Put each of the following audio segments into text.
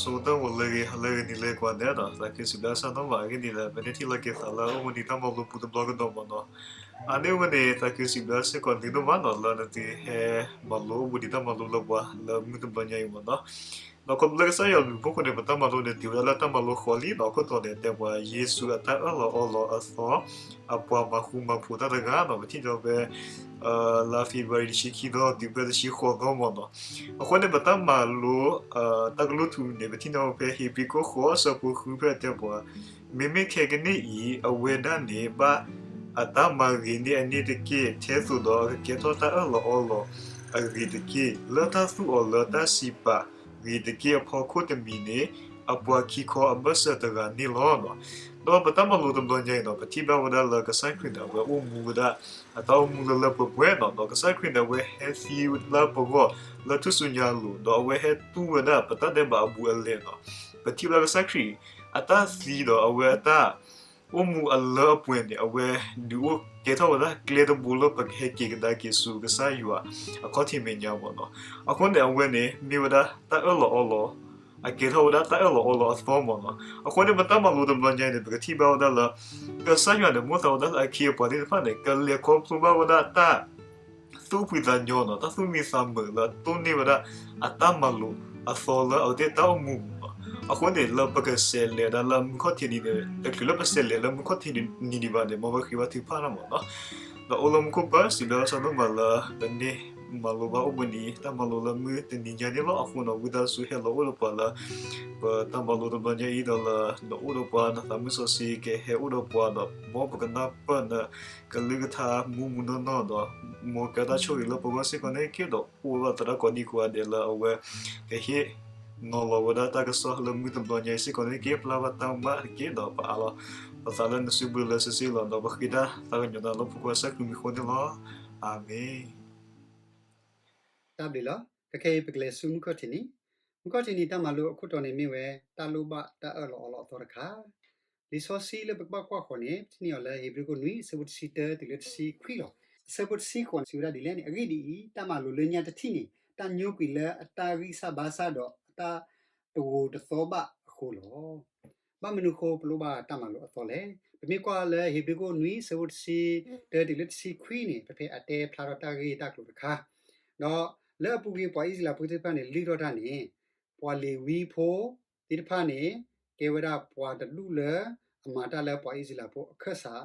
ဆိကတၢၢ်ဝဲလၢဂ့ၤ ဟါလၢဂ့ၤ နံၤလၢဂ့ၤ ကိးဂၤဒဲးနီၤ, သးခုစံးဘျုးစံးဒိၣ်မး အဂ့ၢ်ဒ်အံၤ ပန့ၢ်ထံၣ်လိာ်က့ၤသးလၢအိၣ်ဘှံးနံၤတၢ်မၤလိပူၤတဘျီကဒီးမ့ၢ်နီၤ. အန့ၣ်ဝဲန့ၣ် သးခုစံးဘျုးစ့ၢ်ကီး နံၤဒိၣ်မးနီၤ လၢနသုဟဲမၤလိအိၣ်ဘှံးနံၤတၢ်မၤလိလၢပှၤလၢမုၢ်တဘျီညါအံၤမ့ၢ်နီၤ. ဒီးခီဖျိလၢကစၢ်ယွၤဘျုးဖှိၣ်အဃိန့ၣ် ပတၢ်မၤလိန့ၣ် တုၤဝဲဒၣ်လၢတၢ်မၤလိဃီလံနီၤ, အခိၣ်တီန့ၣ် တဲပှၤ ယ့ၣ်ၡူးအတၢ်အၢၣ်လီၤအီလီၤအသီ အပှၤမၤဃူမၤဖိးတၢ်တဂၤနီၤ, ပထံၣ်ဒီးဖဲ လါ February တဆံခံသီ တုၤဖဲတဆံဃိးသီမ့ၢ်နီၤ. အဃိန့ၣ် ပတၢ်မၤလိ တၢ်ကလုၢ်ထူန့ၣ် ပထံၣ်န့ၢ်ဖဲ ဧ့ၤဘြံၤခိၣ်ဃိး အဆၢဖိဃုဖဲတဲပှၤ, မ့မ့ၢ်ခဲကနံၣ်အံၤ အဝဲဒၣ်န့ၣ် ဘၣ်အတၢ်မၤဂ့ၤန့ၢ်အန့ၣ်တက့ၢ်, ထဲသိးဒီးအကကဲထီၣ်တၢ်အၢၣ်လီၤအီလီၤအဂ့ၤတက့ၢ်, လၢတၢ်သူၣ်အီၤလၢတၢ်စံးပာ်ဂ့ၤတက့ၢ်အဖီခိၣ်တမံၤန့ၣ် အပှၤခံခီအဘၢၣ်စၢၤတဂၤန့ၣ်လီၤ. ဒီးပတၢ်မၤလိတဘျီညါအံၤနီၤ ပထံၣ်ဘၣ်ဝဲဒၣ်လၢကစၢ်ခရံာ်န့ၣ် အဝဲအိၣ်မူဝဲဒၣ် အတၢ်အိၣ်မူလၢလၢပှဲၤပှဲၤနီၤ, ဒီးကစၢ်ခရံာ်န့ၣ် အဝဲဟဲသံလၢပဂီၢ်လၢထူၣ်စုညါအလိၤ, ဒီးအဝဲဟဲတူၢ်ဝဲဒၣ်ပတၢ်ဒဲးဘးအဘူးအလဲနီၤ. ပထံၣ်ဘၣ်ကစၢ်ခရံာ် အတၢ်သံဒီးအဝဲအတၢ်အိၣ်မူအလၢအပှဲၤန့ၣ် အဝဲဒုးအိၣ်ကဲထီၣ်ဝဲဒၣ်ကျဲတဘိလၢပကဟဲက့ၤကဒါက့ၤဆူကစၢ်ယွၤအခီၣ်ထံးမဲာ်ညါမ့ၢ်နီၤ. အဃိန့ၣ် အဝဲန့ၣ် မ့ၢ်ဝဲဒၣ်တၢ်အၢၣ်လီၤအီလီၤ အကဲထီၣ်ဝဲဒၣ်တၢ်အၢၣ်လီၤအီလီၤအသီမ့ၢ်နီၤ. အဃိန့ၣ် ပတၢ်မၤလိတဘျီညါအံၤန့ၣ် ပကထံၣ်ဘၣ်ဝဲဒၣ်လၢ ကစၢ်ယွၤန့ၣ် မိၣ်သးဝဲဒၣ်လၢအခ့အပှၤသ့ၣ်တဖၣ်န့ၣ် ကလဲၤခီဖျိဘၣ်ဝဲဒၣ်တၢ်သူၣ်ဖှံသးညီနီၤ, တၢ်သူၣ်မံသးမုာ်လၢအတိၢ်န့ၢ်ဝဲဒၣ် အတၢ်မၤလိအသီလၢအဝဲသ့ၣ်တၢ်အိၣ်မူမ့ၢ်နီၤ. အဃိန့ၣ် လၢပကဆဲးလဲၤဒၣ်လၢမူခီၣ်ထံးနံၤန့ၣ် တချုးလၢပဆဲးလဲၤလၢမူခီၣ်ထံးနံၤဒံးဘၣ်န့ၣ် မ်ပဃ့ဘါထုကဖၣ်နီၤမ့ၢ်နီၤ. ဒီးအိၣ်လၢမူခိၣ် ပၢ်စံးဘျုးစံးဒိၣ်မးလၢ ပန့ၢ်မၤလိဘၣ်အိၣ်ဘှံးနံၤ တၢ်မၤလိလၢမုၢ်တနံၤညါန့ၣ်လီၤ. အဃိနီၤ ဝံသးစူၤဟဲလီၤအိၣ်ဒီးပှၤလၢ ပတၢ်မၤလိတဘျီညါအံၤဒီးလၢ နအိၣ်ဒီးပှၤ နသးမုၢ်စီဆှံကဟဲအိၣ်ဒီးပှၤဒီး မ်ပကနၢ်ပၢၢ်နကလုၢ်ကထါမူးမူးနီၢ်နီၢ်ဒီး မ်ကဲတၢ်ဆိၣ်ဂ့ၤလၢပဂီၢ်စ့ၢ်ကီးန့ၣ်တက့ၢ်. ဒီးအိၣ်ဝဲဒၣ်သရၣ်ကိးဒံကိးဂၤဒဲးလၢအဝဲ ကဟ့ၣ်နီၤလီၤဝဲဒၣ်တၢ်ကစီၣ်လၢမုၢ်တဘျီညါအံၤစ့ၢ်ကီးန့ၣ်တက့ၢ်. ပျၢ်ဘၣ်တၢ်မၤတက့ၢ် ဒီးပအးလီၤပသးလၢနစုပူၤလၢစုစ့လီၤ. ဒီးပဃ့တၢ်သးကညီၤနၤလၢဖိခွါကစၢ်ခရံာ်မံၤအဃိန့ၣ်လီၤ. အၤမ့ၣ်. တၢ်ဘျုးလီၤ. ခဲအံၤပကလဲၤဆူမူခီၣ်ထံးနံၤ, မူခီၣ်ထံးနံၤတၢ်မၤလိအခိၣ်တီန့ၣ်မ့ၢ်ဝဲ တၢ်လိၣ်ဘၣ်တၢ်အၢၣ်လီၤအီလီၤအသီတခါ. လံာ်စီဆှံလၢပကဘၣ်ကွၢ်ဃီၤန့ၣ် ပထံၣ်န့ၢ်အီၤလၢဧ့ၤဘြံၤခိၣ်နွံ အဆၢဖိတဆံတၢတုၤလၢတဆံခွံလီၤ. အဆၢဖိတဆံဃိးန့ၣ် စံးဝဲဒၣ်ဒ်လဲၣ်န့ၣ်, အဂ့ၢ်ဒ်အံၤ, တၢ်မၤလိလၢညါတထံၣ်န့ၣ် တၢ်ညိကွံာ်လၢအတၢ်ဂံၢ်စၢ်ဘါစၢ်ဒီးအတၢ်တဂိာ်တသီဘၣ်အဃိလီၤ. ဘၣ်မနုၤအဃိပလိၣ်ဘၣ်တၢ်မၤလိအသီလဲၣ်. ပမ့ၢ်ကွၢ်လၢဧ့ၤဘြံၤခိၣ်နွံ အဆၢဖိတဆံတၢတုၤလၢတဆံခွံန့ၣ် ပဖဲအတဲဖျါထီၣ်တၢ်ဂ့ၢ်တၢ်ကျိၤတခါ ဒီးလၢအပူၤကွံာ်ပှၤအံၣ်စရ့လးဖိသ့ၣ်တဖၣ်န့ၣ် လုၢ်ထီၣ်တၢ်န့ၣ် ပှၤလ့ၤဝံဖိသ့ၣ်တဖၣ်န့ၣ် ကဲဝဲဒၣ်ပှၤတဒူၣ်လၢ အမၤတၢ်လၢပှၤအံၣ်စရ့လးဖိအခၢၣ်စး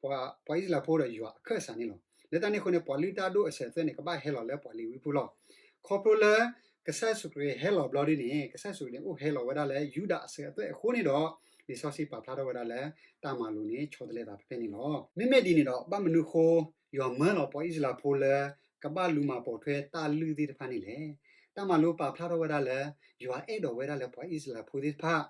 ပှၤ ပှၤအံၣ်စရ့လးဖိဒီးယွၤအခၢၣ်စးန့ၣ်လီၤ. လၢတၢ်န့ၣ်အဃိန့ၣ် ပှၤလုၢ်တၢ်ဒိၣ်အစၢၤအသွဲၣ်န့ၣ် ကဘၣ်ဟဲလီၤလၢပှၤလ့ၤဝံဖိလီၤ. ခီဖျိလၢ ကစၢ်ယ့ၣ်ၡူးခရံာ်ဟဲလီၤဘျီဒ်န့ၣ် ကစၢ်ယ့ၣ်ၡူးခရံာ်န့ၣ် အိၣ်ဟဲလီၤဝဲဒၣ်လၢယူဒၤအစၢၤအသွဲၣ်အဃိန့ၣ်ဒီး လံာ်စီဆှံပာ်ဖျါထီၣ်ဝဲဒၣ်လၢ တၢ်မၤလိန့ၣ် ဆီတလဲသးဖဲဖဲန့ၣ်လီၤ. မ့မ့ၢ်ဒ်န့ၣ်ဒီး ဘၣ်မနုၤအဃိ ယွၤမၢလီၤပှၤအံၣ်စရ့လးဖိလၢ ကဘၣ်လူၤမၤပိာ်ထွဲတၢ်လုၢ်သ့ၣ်တဖၣ်န့ၣ်လဲၣ်. တၢ်မၤလိပာ်ဖျါထီၣ်ဝဲဒၣ်လၢ ယွၤအဲၣ်ဒိးဝဲဒၣ်လၢပှၤအံၣ်စရ့လးဖိသ့ၣ်တဖၣ် ဒ်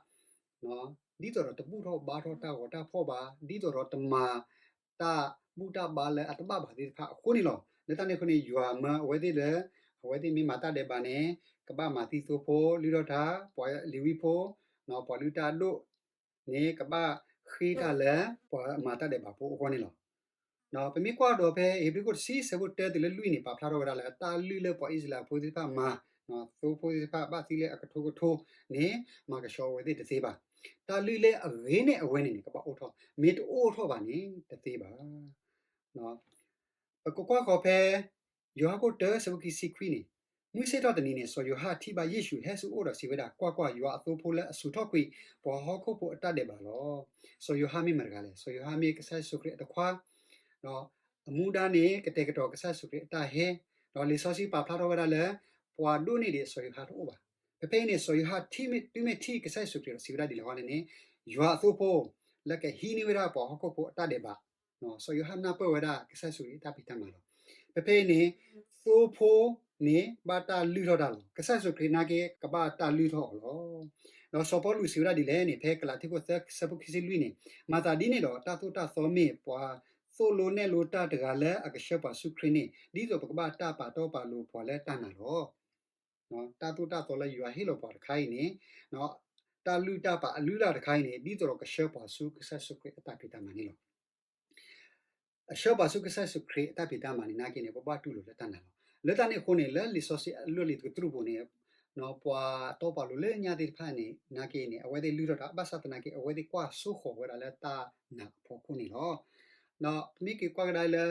သိးဒီးတဘူၣ်ထီၣ်ဘါထီၣ်တၢ်ဂီၤတၢ်ဖီၣ်ဘၣ်, ဒ်သိးဒီးတမၤတၢ်ဘူၣ်တၢ်ဘါလၢအတဘၣ်ဘၣ်သ့ၣ်တဖၣ်အဃိန့ၣ်လီၤ. လၢတၢ်န့ၣ်အဃိန့ၣ် ယွၤမၢအဝဲသ့ၣ်လၢ အဝဲသ့ၣ်မ့ၢ်မၤတၢ်ဒဲးဘးန့ၣ် ကဘၣ်မၤသံသိဖိလုၢ်ထီၣ်တၢ်, ပှၤလ့ၤဝံဖိ ပှၤလုၢ်တၢ်ဒိၣ်န့ၣ် ကဘၣ်ဃ့တၢ်လၢ ပှၤမၤတၢ်ဒဲးဘးဖိအဂီၢ်န့ၣ်လီၤ. ပမ့ၢ်ကွၢ်ဒီးဖဲဧ့ၤဘြံၤခိၣ်တဆံ အဆၢဖိတၢတုၤလၢလွံၢ်န့ၣ် ပာ်ဖျါထီၣ်ဝဲဒၣ်လၢ တၢ်လုၢ်လၢပှၤအံၣ်စရ့လးဖိသ့ၣ်တဖၣ်မၤ သိဖိသ့ၣ်တဖၣ်ဘၣ်သံလၢအကထိကထိန့ၣ် မၤကဆှီဝဲသ့ၣ်တသ့ဘၣ်. တၢ်လုၢ်လၢအဂ့ၤန့ၢ်အဝဲန့ၣ်န့ၣ် ကဘၣ်အိၣ်ထီၣ်, မ့ၢ်တအိၣ်ထီၣ်ဘၣ်န့ၣ် တသ့ဘၣ်. ပကကွၢ်ဃီၤဖဲ ယိၤဟၣ်ခိၣ်တၢ အဆၢဖိခံဆံခွံန့ၣ်, မုၢ်ဆ့ၣ်ထီၣ်တနံၤန့ၣ် စီၤယိၤဟၣ်ထံၣ်ဘၣ်ယ့ၣ်ၡူးဟဲဆူအအိၣ်ဒီးစံးဝဲဒၣ်, ကွၢ်ကွၢ်, ယွၤအသိဖိလၢအစူၤထီၣ်ကွံာ် ပှၤဟီၣ်ခိၣ်ဖိအတၢ်ဒဲးဘးလီၤ. စီၤယိၤဟၣ်မ့ၢ်မတၤတဂၤလဲၣ်. စီၤယိၤဟၣ်မ့ၢ်ကစၢ်ယ့ၣ်ၡူးခရံာ်အတခွါ အမူဒါန့ၣ် ကတဲာ်ကတီၤကစၢ်ယ့ၣ်ၡူးခရံာ်အတၢ်ဟဲ, ဒီးလံာ်စီဆှံပာ်ဖျါထီၣ်ဝဲဒၣ်လၢ ပှၤဒိၣ်န့ၢ်ဒံးစီၤယိၤဟၣ်တအိၣ်ဘၣ်. ဖဲဖဲအံၤန့ၣ် စီၤယိၤဟၣ်ထံၣ်မ့ၢ်တုၤမ့ၢ်ထံၣ်ကစၢ်ယ့ၣ်ၡူးခရံာ်ဒီးစံးဝဲဒၣ်ဒ်လဲၣ်ဃီလဲၣ်န့ၣ်, ယွၤအသိဖိ လၢကဟံးန့ၢ်ဝဲဒၣ်ပှၤဟီၣ်ခိၣ်ဖိအတၢ်ဒဲးဘး, စီၤယိၤဟၣ်နၢ်ပၢၢ်ဝဲဒၣ်ကစၢ်ယ့ၣ်ၡူးခရံာ်အတၢ်ဖံးတၢ်မၤလီၤ. ဖဲဖဲအံၤန့ၣ် သိဖိန့ၣ် ဘၣ်တၢ်လုၢ်ထီၣ်တၢ်လီၤ. ကစၢ်ယ့ၣ်ၡူးခရံာ်နာ်က့ ကဘၣ်တၢ်လုၢ်ထီၣ်အီၤလီၤ. ဒီးစီၤပီလူးစံးဝဲဒၣ်ဒ်လဲၣ်န့ၣ် ဖဲကလၤတံခိၣ်သၢ အဆၢဖိခံဆံလွံၢ်န့ၣ်, မၤသးဒ်န့ၣ်ဒီး တၢ်သိၣ်တၢ်သီမ့ၢ်ပှၤသိၣ်လိနဲၣ်လိတၢ်တဂၤလၢအကဆှၢပှၤဆူခရံာ်န့ၣ် ဒ်သိးပကဘၣ်တၢ်ပာ်တီပာ်လိၤပှၤလၢတၢ်နာ်လီၤ. တၢ်သိၣ်တၢ်သီလၢယွၤဟ့ၣ်လီၤပှၤတခါအံၤန့ၣ်, တၢ်လုၢ်တၢ်ပာ်အလုၢ်အလၢ်တခါအံၤန့ၣ် ဒ်သိးဒီးကဆှၢပှၤဆူကစၢ်ယ့ၣ်ၡူးခရံာ်အတၢ်ဖံးတၢ်မၤန့ၣ်လီၤ. အဆှၢပှၤဆူကစၢ်ယ့ၣ်ၡူးခရံာ်အတၢ်ဖံးတၢ်မၤန့ၣ်နာ်က့န့ၣ် ပဘၣ်တူၢ်လိာ်လၢတၢ်နာ်လီၤ. လၢတၢ်န့ၣ်အဃိန့ၣ် လၢလံာ်စီဆှံအလီၢ်လံၤတကတြူၢ်ပူၤန့ၣ်, ပှၤတီပှၤလိၤလၢညါသ့ၣ်တဖၣ်န့ၣ် နာ်က့န့ၣ် အဝဲသ့ၣ်လုၢ်ထီၣ်တၢ် ဘၣ်ဆၣ်သနာ်က့ အဝဲသ့ၣ်ကွၢ်စိဃီၤဝဲဒၣ်လၢတၢ်နာ်အဖီခိၣ်န့ၣ်လီၤ. ဒီးပမ့ၢ်က့ၤကွၢ်ကဒါလၢ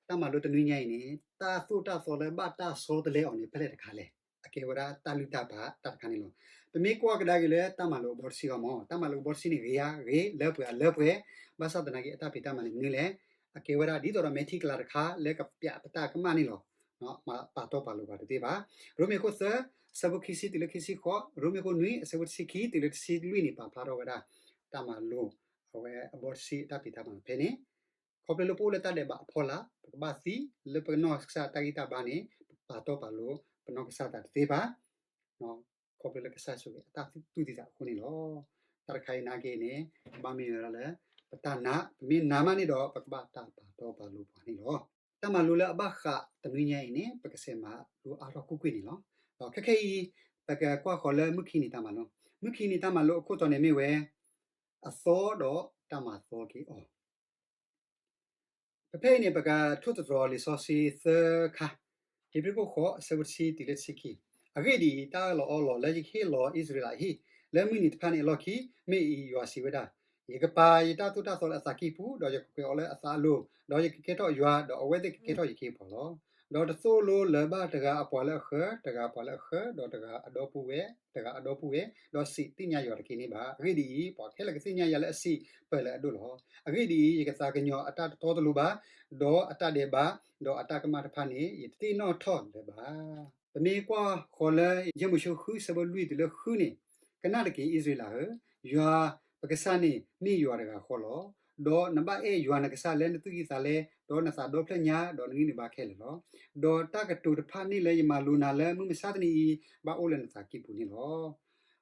တၢ်မၤလိတနွံညါအံၤန့ၣ် တၢ်သိၣ်တၢ်သီလၢဘၣ်တၢ်ဆီတလဲအီၤန့ၣ် ဖဲလဲၣ်တခါလဲၣ်. အကဲဝဲဒၣ်တၢ်လုၢ်တၢ်ပာ်တၢ်တခါန့ၣ်လီၤ. ပမ့ၢ်ကွၢ်ကဒါက့ၤလၢတၢ်မၤလိာ်အဘီတဆံအဂီၢ်မး, တၢ်မၤလိာ်အဘီတဆံန့ၣ် ဂ့ၤဧါဂ့ၤ, လၢပှဲၤဧါလၢပှဲၤ, ဘၣ်ဆၣ်သနာ်က့ အတၢ်ဖံးတၢ်မၤန့ၣ်မနုၤလဲၣ်. အကဲဝဲဒၣ်ဒ်သိးဒီးမဲာ်ထံကလၤတခါလၢကပျးပတၢ်ကမၣ်န့ၣ်လီၤ. ပာ်တီပာ်လိၤပှၤတသ့ဘၣ်. ရိမ့ၤခိၣ်သၢ အဆၢဖိခံဆံတုၤလၢခံဆံဃိး, ရိမ့ၤခိၣ်နွံ အဆၢဖိတဆံခံတုၤလၢတဆံလွံၢ်န့ၣ် ပာ်ဖျါထီၣ်ဝဲဒၣ် တၢ်မၤလိာ် အဝဲအဘီတဆံအတၢ်ဖံးတၢ်မၤဖဲန့ၣ် ခီဖျိလၢပအိၣ်လၢတၢ်ဒဲးဘးအဖီလာ် ပကဘၣ်သံလၢပနီၢ်ကစၢ်တၢ်ဂံၢ်တၢ်ဘါန့ၣ် ပပာ်တီပာ်လိၤပနီၢ်ကစၢ်သးတသ့ဘၣ်. ခီဖျိလၢကစၢ်ယ့ၣ်ၡူးခရံာ်အတၢ်သူၣ်သံသးအဃိန့ၣ်လီၤ. တၢ်တခါအံၤနာ်က့န့ၣ် ဘၣ်မ့ၢ်ဝဲဒၣ်လၢ ပတၢ်နာ်, ပမ့ၢ်နာ်မးန့ၣ်ဒီး ပကဘၣ်တၢ်ပာ်တီပာ်လိၤပှၤန့ၣ်လီၤ. တၢ်မၤလိလၢအဘၣ်ဃးတနွံညါအံၤန့ၣ် ပကစးမၤလိအါထီၣ်ကွ့ၢ်ကွ့ၢ်န့ၣ်လီၤ. ဒီးခဲခဲအံၤ ပကကွၢ်ဃီၤလၢမုၢ်ခံနံၤတၢ်မၤလိ, မုၢ်ခံနံၤတၢ်မၤလိအခိၣ်တီန့ၣ်မ့ၢ်ဝဲ အသီဒီးတၢ်မၤသီက့ၤအီၤ. ဖဲဖဲအံၤန့ၣ် ပကထိၣ်သတြီၤလံာ်စီဆှံသၢခါ, ဧ့ၤဘြံၤခိၣ်ဃိး အဆၢဖိတဆံတုၤလၢတဆံခံ. အဂ့ၢ်ဒ်အံၤ, တၢ်အၢၣ်လီၤအီလီၤလၢယကဟ့ၣ်လီၤအံၣ်စရ့လးအဟံၣ် လၢမုၢ်နံၤတဖၣ်န့ၣ်အလီၢ်ခံ, မ့ၢ်အံၤယွၤစံးဝဲဒၣ်, ယကပာ်ယတၢ်သိၣ်တၢ်သီလၢအသးကံၢ်ပူၤ, ဒီးယကကွဲးအီၤလၢအသးအလိၤ, ဒီးယကကဲထီၣ်ယွၤ, ဒီးအဝဲသ့ၣ်ကကဲထီၣ်ယခ့အပှၤလီၤ. ဒီးတသိၣ်လိလၢၤဘၣ်တဂၤအပှၤလၢအဃၢၤ, တဂၤအပှၤလၢအဃၢၤ, ဒီးတဂၤအဒီပုၢ်ဝဲၢ်, တဂၤအဒီပုၢ်ဝဲၢ်, ဒီးစံးသ့ၣ်ညါယွၤတက့ၢ်န့ၣ်ဘၣ်. အဂ့ၢ်ဒ်အံၤ, ပှၤခဲလၢာ်ကသ့ၣ်ညါယၤလၢအစံးပၢၢ်လၢအဒိၣ်လီၤ. အဂ့ၢ်ဒ်အံၤ, ယကသးကညီၤအတၢ်တတီတလိၤဘၣ်, ဒီးအတၢ်ဒဲးဘး, ဒီးအတၢ်ကမၣ်တဖၣ်န့ၣ် ယတသ့ၣ်နီၣ်ထီၣ်လၢၤဘၣ်. ပမ့ၢ်ကွၢ်ဃီၤလၢ ယဲၢ်မိၤၡ့ဃု ဆၢဖိလွံၢ်တုၤလၢဃုန့ၣ်, ကနၣ်တက့ၢ် အံၣ်စရ့လးဧၢ, ယွၤပကစၢ်န့ၣ်မ့ၢ်ယွၤတဂၤဃီလီၤ. ဒီးနဘၣ်အဲၣ်ယွၤနကစၢ်လၢနသူၣ်ကံၢ်သးလဲ, ဒီးနသးဒီဖျၢၣ်ညါ, ဒီးနဂံၢ်နဘါခဲလၢာ်လီၤ. ဒီးတၢ်ကတိၤတဖၣ်န့ၣ်လၢယမၤလိနၤလၢမုၢ်မဆါတနံၤအံၤ ဘၣ်အိၣ်လၢနသးကံၢ်ပူၤန့ၣ်လီၤ.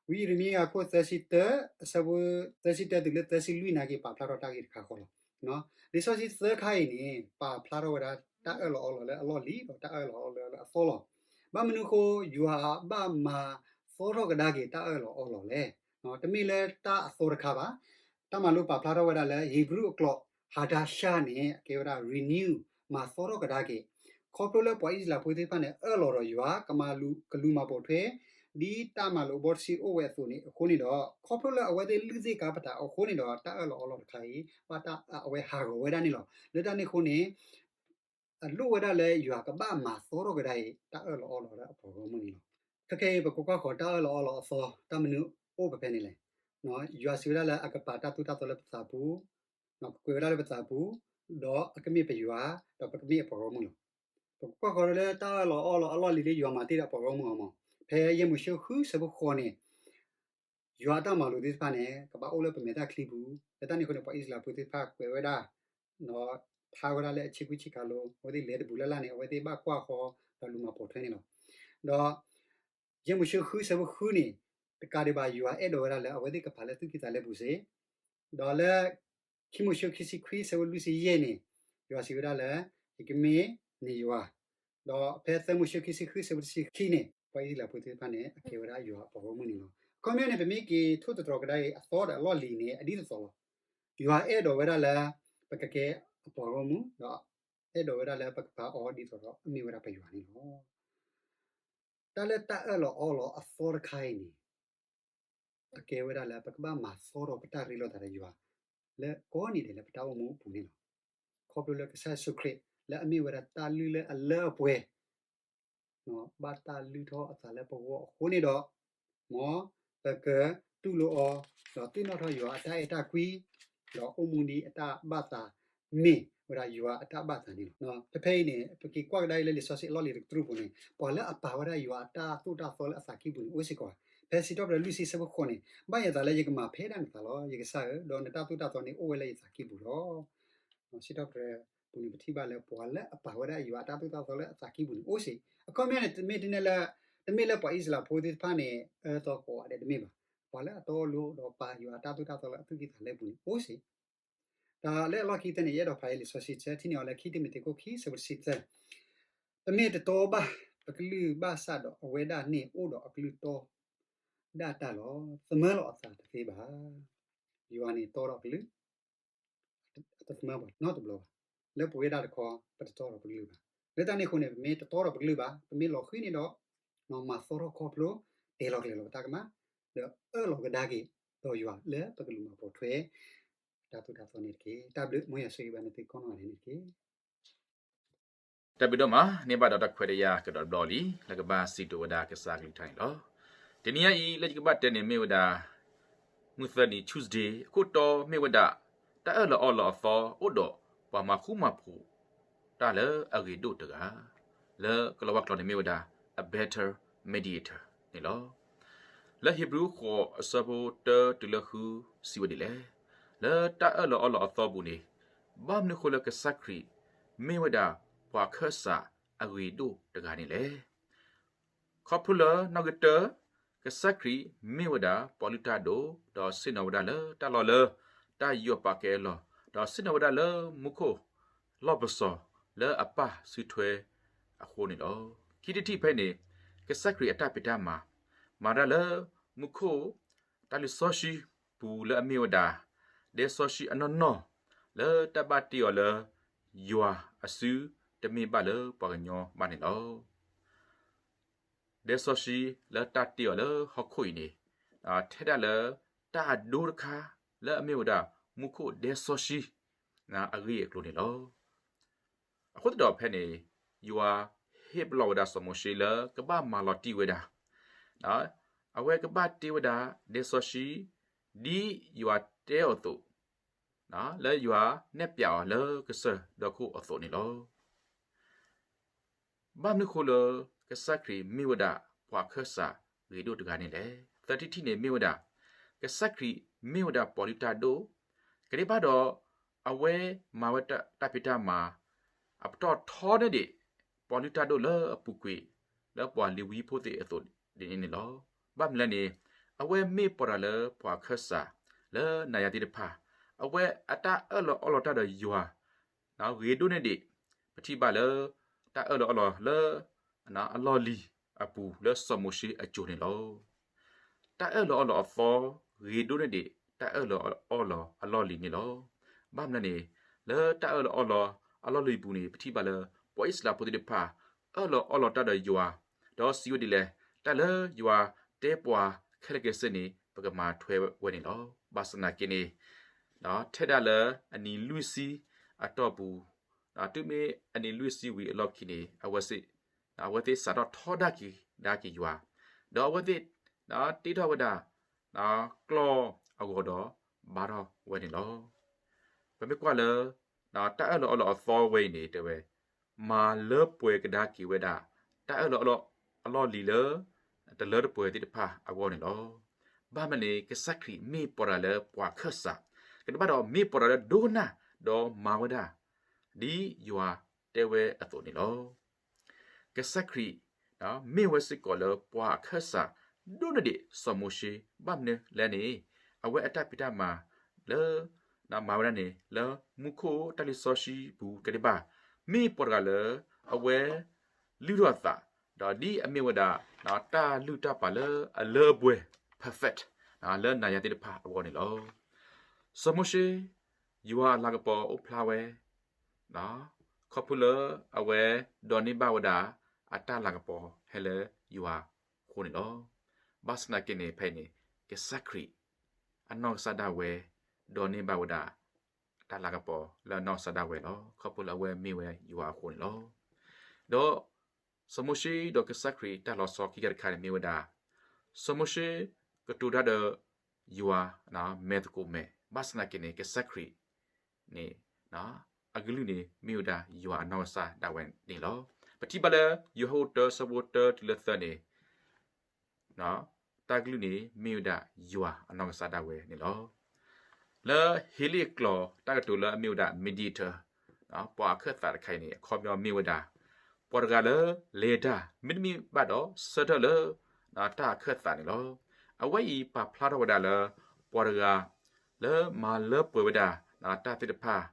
ဝံယံးရမံယၤခိၣ်သၢဆံတၢ, အဆၢဖိသၢဆံတၢတုၤလၢသၢဆံလွံၢ်နာ်က့ ပာ်ဖျါထီၣ်တၢ်ဂ့ၢ်တခါဃီလီၤ. လံာ်စီဆှံသၢခါအံၤန့ၣ် ပာ်ဖျါထီၣ်ဝဲဒၣ်တၢ်အၢၣ်လီၤအီလီၤလၢအလီၢ်လံၤ ဒီးတၢ်အၢၣ်လီၤအီလီၤလၢအသီလီၤ. ဘၣ်မနုၤအဃိ ယွၤဘၣ်မၤသီထီၣ်ကဒါက့ၤတၢ်အၢၣ်လီၤအီလီၤလဲၣ်. တမ့ၢ်လၢတၢ်အသီတခါဘၣ်. တၢ်မၤလိပာ်ဖျါထီၣ်ဝဲဒၣ်လၢ ဧ့ၤဘြံၤအကျိာ် ဟဒါရှ်န့ၣ် အကဲဝဲဒၣ် renew, မၤသီထီၣ်ကဒါက့ၤ, ခီဖျိလၢပှၤအံၣ်စရ့လးဖိသ့ၣ်တဖၣ်န့ၣ် အၢၣ်လီၤဒီးယွၤ ကမၤကလူးမၤပိာ်ထွဲ ဒ်တၢ်မၤလိာ်အဘီတဆံအိၣ်ဝဲအသိးန့ၣ်အဃိန့ၣ်ဒီး ခီဖျိလၢအဝဲသ့ၣ်လုၢ်သ့ၣ်ကါပတာ်အဃိန့ၣ်ဒီး တၢ်အၢၣ်လီၤအီလီၤတခါအံၤ ဘၣ်တၢ်အဝဲဟးဂီၤဝဲဒၣ်န့ၣ်လီၤ. လၢတၢ်န့ၣ်အဃိန့ၣ် အလိၣ်ဝဲဒၣ်လၢယွၤကဘၣ်မၤသီထီၣ်ကဒါအံၤ တၢ်အၢၣ်လီၤအီလီၤလၢအပှၤဂီၢ်မုၢ်န့ၣ်လီၤ. ခဲခဲအံၤ ပကကွၢ်ဃီၤတၢ်အၢၣ်လီၤအီလီၤအသီ တၢ်မနုၤအိၣ်ဖဲဖဲန့ၣ်လဲၣ်. ယွၤစံးဝဲဒၣ်လၢအကပာ်တၢ်သိၣ်တၢ်သီလၢပသးပူၤ, ကကွဲးဝဲဒၣ်လၢပသးပူၤ, ဒီးအကမ့ၢ်ပယွၤ, ဒီးပကမ့ၢ်အပှၤဂီၢ်မုၢ်လီၤ. ပကကွၢ်ဃီၤလၢတၢ်အၢၣ်လီၤအီလီၤအလီၢ်လံၤလၢယွၤမၤတ့ၢ်ဒီးအပှၤဂီၢ်မုၢ်အဂီၢ်မး, ဖဲယဲၢ်မိၤၡ့ဃုဆၢဖိဃိးန့ၣ် ယွၤအတၢ်မၤလိာ်သ့ၣ်တဖၣ်န့ၣ် ကဘၣ်အိၣ်လၢပမဲာ်ချံပူၤ, လၢတၢ်န့ၣ်အဃိန့ၣ် ပှၤအံၣ်စရ့လးဖိသ့ၣ်တဖၣ်ကွဲးဝဲဒၣ်, ဒီးဖျါဝဲဒၣ်လၢအဆ့ကူဆ့ကၤလိၤ, အဝဲသ့ၣ်လဲၤတဘူးလၢ်လၢ်န့ၣ် အဝဲသ့ၣ်ဘၣ်ကွၢ်ဃီၤ ဒီးလူၤမၤပိာ်ထွဲန့ၣ်လီၤ. ဒီး ယဲၢ်မိၤၡ့ဃုဆၢဖိဃုန့ၣ် တကးဒံးဘၣ် ယွၤအဲၣ်ဒိးဝဲဒၣ်လၢအဝဲသ့ၣ်ကပာ်လၢသူၣ်ကံၢ်သးလဲပူၤစ့ၢ်, ဒီးလၢ ခံမိၤၡ့ခံဆံခွံဆၢဖိလွံၢ်ဆံယဲၢ်န့ၣ် ယွၤစံးဝဲဒၣ်လၢ ယကမ့ၢ်နယွၤ, ဒီးဖဲသၢမိၤၡ့ခံဆံဃုဆၢဖိတဆံခံန့ၣ် ပှၤအံၣ်စရ့လးဖိသ့ၣ်တဖၣ်န့ၣ် အကဲဝဲဒၣ်ယွၤအပှၤဂီၢ်မုၢ်န့ၣ်လီၤ. အခီပညီန့ၣ် ပမ့ၢ်က့ၤထိၣ်သတြီၤကဒါအံၤ အသီဒီးအလီၢ်လံၤန့ၣ် အဒ်သိးသိးလီၤ. ယွၤအဲၣ်ဒိးဝဲဒၣ်လၢ ပကကဲအပှၤဂီၢ်မုၢ်, ဒီးအဲၣ်ဒိးဝဲဒၣ်လၢပကပာ်အီၤဒ်သိးဒီးအမ့ၢ်ဝဲဒၣ်ပယွၤန့ၣ်လီၤ. တၢ်လၢတၢ်အၢၣ်လီၤအီလီၤအသီတခါအံၤန့ၣ် အကဲဝဲဒၣ်လၢပကဘၣ်မၤသီထီၣ်ပတၢ်ရ့လိာ်သးဒီးယွၤ လၢကိးနံၤဒဲးလၢပတၢ်အိၣ်မူအပူၤန့ၣ်လီၤ. ခီဖျိလၢကစၢ်ယ့ၣ်ၡူးခရံာ် လၢအမ့ၢ်ဝဲဒၣ်တၢ်လုၢ်လၢအလၢအပှဲၤ ဘၣ်တၢ်လုၢ်ထီၣ်အသးလၢပဂီၢ်အဃိန့ၣ်ဒီး, မ်ပကတူၢ်လိာ်အီၤ, ဒီးသ့ၣ်နီၣ်ထီၣ်ယွၤအတၢ်အဲၣ်တၢ်ကွံ, ဒီးအိၣ်မူဒ်အတၢ်ဘၣ်သး မ့ၢ်ဝဲဒၣ်ယွၤအတၢ်ဘၣ်သးန့ၣ်လီၤ. ဖဲဖဲအံၤန့ၣ် ပက့ၤကွၢ်ကဒါအံၤလၢလံာ်စီဆှံအလီၢ်လံၤတကတြူၢ်ပူၤန့ၣ် ပှၤလၢအပာ်ဝဲဒၣ်ယွၤအတၢ်သိၣ်တၢ်သီလၢအသးကံၢ်ပူၤန့ၣ် အိၣ်စ့ၢ်ကီးဧါ. ဖဲစံးထီၣ်ပတြၢၤလွံၢ်ဆံဆၢဖိဃိးန့ၣ် ဘၣ်ယသးလၢယကမၤဖဲဒၣ်နသးလီၤ. ယကစၢ်ဧၢ, ဒီးနတၢ်သိၣ်တၢ်သီန့ၣ်အိၣ်ဝဲလၢယသးကံၢ်ပူၤလီၤ. စံးထီၣ်ပတြၢၤပူၤန့ၣ် ပထံၣ်ဘၣ်လၢပှၤလၢအပာ်ဝဲဒၣ်ယွၤအတၢ်သိၣ်တၢ်သီလၢအသးကံၢ်ပူၤန့ၣ် အိၣ်စ့ၢ်, အခီပညီန့ၣ် တမ့ၢ်တန့ၢ်လၢ တမ့ၢ်လၢပှၤအံၣ်စရ့လးဖိသ့ၣ်တဖၣ်န့ၣ် အၢသီကိးဂၤဒဲးတမ့ၢ်ဘၣ်. ပှၤလၢအတီအလိၤဒီးပာ်ယွၤအတၢ်သိၣ်တၢ်သီလၢအသူၣ်ကံၢ်သးလဲပူၤန့ၣ် အိၣ်စ့ၢ်. တၢ်လၢအလီၢ်ခံကတၢၢ်န့ၣ် ယအဲၣ်ဒိးဖးလံာ်စီဆှံဆၢ ထံၣ်န့ၢ်အီၤလၢခံတံၤမသ့းခိၣ်ခံ ဆၢဖိတဆံသၢ, ပမ့ၢ်တတီဘၣ်ပကလုၢ်ဘၣ်ဆၣ်ဒီး အဝဲဒၣ်န့ၣ်အိၣ်ဒီးအကလုၢ်တီဒၣ်တၢ်လီၤ. သမၢလီၤအသးတသ့ဘၣ်. ယွၤန့ၣ်တီဒီးအကလုၢ် အတသမၢပှၤနီတဘျီဘၣ်. လၢပဝဲဒၣ်တခီ ပတတီဒီးပကလုၢ်ဘၣ်. လၢတၢ်န့ၣ်အဃိန့ၣ် ပမ့ၢ်တတီဒီးပကလုၢ်ဘၣ်, ပမ့ၢ်လီၤဃံၤန့ၣ်ဒီး မၤသီထီၣ်ခီဖျိ ပကဘၣ်တဲလီၤကျဲၤလီၤပတၢ်ကမၣ် ဒီးအၢၣ်လီၤကဒါက့ၤဒီးယွၤလၢပကလူၤမၤပိာ်ထွဲ တၢ်သိၣ်တၢ်သီန့ၣ်တက့ၢ်. တၢ်ဘျုး မ်ယွၤဆိၣ်ဂ့ၤဘၣ်နသုကိးနီၢ်ဂၤဒဲးန့ၣ်တက့ၢ်. တၢ်ဘျုးဒိၣ်မး န့ၢ်ဘၣ်ဒီးတၢ်ခွဲးတၢ်ယာ်ကဒီးတဘျီလံ လၢကဘၣ်စံးကတိၤဝဲဒၣ်ကစၢ်ကလုၢ်ကထါန့ၣ်လီၤ. တနံၤအံၤ လၢယကဘၣ်တဲန့ၣ်မ့ၢ်ဝဲဒၣ် မုၢ်သၢနံၤ Tuesday အခိၣ်တီမ့ၢ်ဝဲဒၣ် တၢ်အၢၣ်လီၤအီလီၤအသီအိၣ်ဒီးပှၤမၤဃူမၤဖိးတၢ်လၢအဂ့ၤဒိၣ်တဂၤ လၢကလီၤဝါကျိာ်န့ၣ်မ့ၢ်ဝဲဒၣ် a better mediator န့ၣ်လီၤ. လၢဧ့ၤဘြံၤဃိးအဆၢဖိတၢတုၤလၢဃုစံးဝဲဒ်လဲၣ်, လၢတၢ်အၢၣ်လီၤအီလီၤအသီပူၤန့ၣ် ဘၣ်မနုၤဃိလၢကစၢ်ခရံာ် မ့ၢ်ဝဲဒၣ်ပှၤခၢၣ်စးအဂ့ၤဒိၣ်တဂၤန့ၣ်လဲၣ်. ခီဖျိလၢနီၣ်ဂံၢ်တၢ, ကစၢ်ခရံာ်မ့ၢ်ဝဲဒၣ်ပှၤလုၢ်တၢ်ဒိၣ် ဒီးဆ့ၣ်နီၤဝဲဒၣ်လၢတၢ်လီၢ်လၢ တၢ်ယူးယီၣ်ပာ်ကဲအလီၢ်, ဒီးဆ့ၣ်နီၤဝဲဒၣ်လၢမူခိၣ်လီၢ်ပစီၤလၢအပၢ်စုထွဲအဃိန့ၣ်လီၤ. ခံထံၣ်တထံၣ်ဖဲန့ၣ် ကစၢ်ခရံာ်အတၢ်ဖံးတၢ်မၤ မၤဒၣ်လၢမူခိၣ်တၢ်လုၢ်စီဆှံပူၤလၢအမ့ၢ်ဝဲဒၣ် ဒဲစီဆှံအနီၢ်နီၢ် လၢတၢ်ဘၣ်တ့အီၤလၢ ယွၤအစုတမ့ၢ်ဘၣ်လၢပှၤကညီဘၣ်န့ၣ်လီၤ. ဒဲစီဆှံလၢတၢ်တ့အီၤလၢဟီၣ်ခိၣ်အံၤန့ၣ် ထဲဒၣ်လၢတၢ်အဒိတခါ လၢအမ့ၢ်ဝဲဒၣ်မူခိၣ်ဒဲစီဆှံ အဂ့ၢ်အကျိၤန့ၣ်လီၤ. အဃိသတးဒီးဖဲန့ၣ် ယွၤဟ့ၣ်ပလီၢ်ဝဲဒၣ်စီၤမိၤၡ့လၢကဘၣ်မၤလီၤတံၢ်ဝဲဒၣ် အဝဲကဘၣ်တ့ဝဲဒၣ်ဒဲစီဆှံ ဒ်ယွၤတဲအီၤအသိး လၢယွၤနဲၣ်ပၠးအီၤလၢကစၢၢ်ဒီခိၣ်အသိးန့ၣ်လီၤ. ဘၣ်မနုၤဃိလၢ ကစၢ်ခရံာ်မ့ၢ်ဝဲဒၣ်ပှၤခၢၣ်စးဂ့ၤဒိၣ်တဂၤန့ၣ်လဲၣ်. သၢထံၣ်တထံၣ်န့ၣ်မ့ၢ်ဝဲဒၣ် ကစၢ်ခရံာ်မ့ၢ်ဝဲဒၣ်ပှၤလုၢ်တၢ်ဒိၣ်, ကဒံးဘၣ်ဒီး အဝဲမၤဝဲတၢ်ဖံးတၢ်မၤ အပတီၢ်ထီန့ၢ်ဒံး ပှၤလုၢ်တၢ်ဒိၣ်လၢအပူၤကွံာ် လၢပှၤလ့ၤဝံဖိသ့ၣ်အသိးဒ်န့ၣ်န့ၣ်လီၤ. ဘၣ်မနုၤလဲၣ်န့ၣ် အဝဲမ့ၢ်ပှၤတဂၤလၢပှၤခၢၣ်စး လၢနၤယၤသ့ၣ်တဖၣ် အဝဲအတၢ်အၢၣ်လီၤအီလီၤတၢ်ဒီးယွၤ ဂ့ၤဒိၣ်န့ၢ်ဒံး ပထံၣ်ဘၣ်လၢ တၢ်အၢၣ်လီၤအီလီၤလၢ အလီၢ်လံၤအပူၤလၢစီၤမိၤၡ့အစိၤန့ၣ်လီၤ. တၢ်အၢၣ်လီၤအီလီၤအသီ ဂ့ၤဒိၣ်န့ၢ်ဒံး တၢ်အၢၣ်လီၤအီလီၤအလီၢ်လံၤန့ၣ်လီၤ. ဘၣ်မနုၤလဲၣ်န့ၣ် လၢတၢ်အၢၣ်လီၤအီလီၤအလီၢ်လံၤပူၤန့ၣ် ပထံၣ်ဘၣ်လၢ ပှၤအံၣ်စရ့လးဖိသ့ၣ်တဖၣ် အၢၣ်လီၤအီလီၤတၢ်ဒီးယွၤ ဒီးစံးဝဲဒ်လဲၣ်, တၢ်လၢယွၤတဲပှၤခဲလၢာ်ခဲဆ့န့ၣ် ပကမၤထွဲဝဲန့ၣ်လီၤ. ဘၣ်ဆၣ်သနာ်က့န့ၣ် ထဲဒၣ်လၢအနံၤလွံၢ်ဆံအတီၢ်ပူၤ တုၤမ့ၢ်အနံၤလွံၢ်ဆံဝံၤအလီၢ်ခံန့ၣ် အဝဲသ့ၣ် အဝဲသ့ၣ်စးထီၣ်ထီဒါက့ၤဒါက့ၤယွၤ, ဒီးအဝဲသ့ၣ် တ့ထီၣ်ဝဲဒၣ် ကျီၢ်အဂီၤဒီး ဘါထီၣ်ဝဲန့ၣ်လီၤ. ပမ့ၢ်ကွၢ်လၢ တၢ်အၢၣ်လီၤအီလီၤအသီဝဲအံၤန့ၣ် တဲဝဲ မၤလၢပှဲၤကဒါက့ၤဝဲဒၣ် တၢ်အၢၣ်လီၤအီလီၤအလီၢ်လံၤလၢ တလၢတပှဲၤသ့ၣ်တဖၣ်အဂီၢ်န့ၣ်လီၤ. ဘၣ်မနုၤလဲၣ်န့ၣ် ကစၢ်ခရံာ်မ့ၢ်ပှၤတဂၤလၢပှၤခၢၣ်စး, ကဒံးဘၣ်ဒီးမ့ၢ်ပှၤတဂၤလၢဒိကနၣ် ဒီးမၤဝဲဒၣ် ဒ်ယွၤတဲဝဲအသိးန့ၣ်လီၤ. ကစၢ်ခရံာ် မ့ၢ်ဝဲစ့ၢ်ကီးလၢပှၤအခၢၣ်စး ဒိၣ်န့ၢ်ဒံးစီၤမိၤၡ့, ဘၣ်မနုၤလဲၣ်န့ၣ် အဝဲအတၢ်ဖံးတၢ်မၤလၢ မၤဝဲဒၣ်န့ၣ် လၢမူခိၣ်တၢ်လုၢ်စီဆှံပူၤကဒံးဘၣ်, မ့ၢ်ပှၤတဂၤလၢ အဝဲလုၢ်ထီၣ်အသး ဒီးဒ်အမ့ၢ်ဝဲဒၣ် တၢ်လုၢ်တၢ်ပာ်လၢအလၢအပှဲၤ perfect လၢနၤယၤသ့ၣ်တဖၣ်အဂီၢ်န့ၣ်လီၤ. စီၤမိၤၡ့ ယွၤအလၤကပီၤအိၣ်ဖျါဝဲ ခီဖျိလၢအဝဲဒိးန့ၢ်ဘၣ်ဝဲဒၣ် အတၢ်လၤကပီၤဟဲလၢယွၤအဃိန့ၣ်လီၤ. ဘၣ်ဆၣ်သနာ်က့န့ၣ် ဖဲအံၤန့ၣ် ကစၢ်ခရံာ် အနီၢ်ကစၢ်ဒၣ်ဝဲ ဒိးန့ၢ်ဘၣ်ဝဲဒၣ် တၢ်လၤကပီၤလၢအနီၢ်ကစၢ်ဒၣ်ဝဲလီၤ. ခီဖျိလၢအဝဲမ့ၢ်ဝဲယွၤအဃိန့ၣ်လီၤ. ဒီး စီၤမိၤၡ့ဒီးကစၢ်ခရံာ်တၢ်လီၤဆီခံခါတခါန့ၣ်မ့ၢ်ဝဲဒၣ် စီၤမိၤၡ့ကတိၤတၢ်ဒီးယွၤ မဲာ်သကိးမဲာ်, ဘၣ်ဆၣ်သနာ်က့န့ၣ် ကစၢ်ခရံာ်န့ၣ် အကလုၢ်န့ၣ် မ့ၢ်ဝဲဒၣ်ယွၤအနီၢ်ကစၢ်ဒၣ်ဝဲန့ၣ်လီၤ. ပထံၣ်ဘၣ်လၢ ယိၤဟၣ်တၢ ဆၢဖိတၢတုၤလၢသၢန့ၣ် တၢ်ကလုၢ်န့ၣ် မ့ၢ်ဝဲဒၣ်ယွၤအနီၢ်ကစၢ်ဒၣ်ဝဲန့ၣ်လီၤ. လၢဟ့လ့ၣ်အကျိာ် တၢ်ကတိၤလၢအမ့ၢ်ဝဲဒၣ် mediator ပှၤအခၢၣ်သးတခါအံၤန့ၣ် အခီပညီမ့ၢ်ဝဲဒၣ် ပှၤတဂၤလၢလဲၤတၢ် မ့တမ့ၢ်ဘၣ်ဒီး ဆၢထၢၣ်လၢ တၢ်အခၢၣ်သးန့ၣ်လီၤ. အဝဲအံၤပာ်ဖျါထီၣ်ဝဲဒၣ်လၢ ပှၤတဂၤ လၢမၤလၢပှဲၤဝဲဒၣ် တၢ်သ့ၣ်တဖၣ်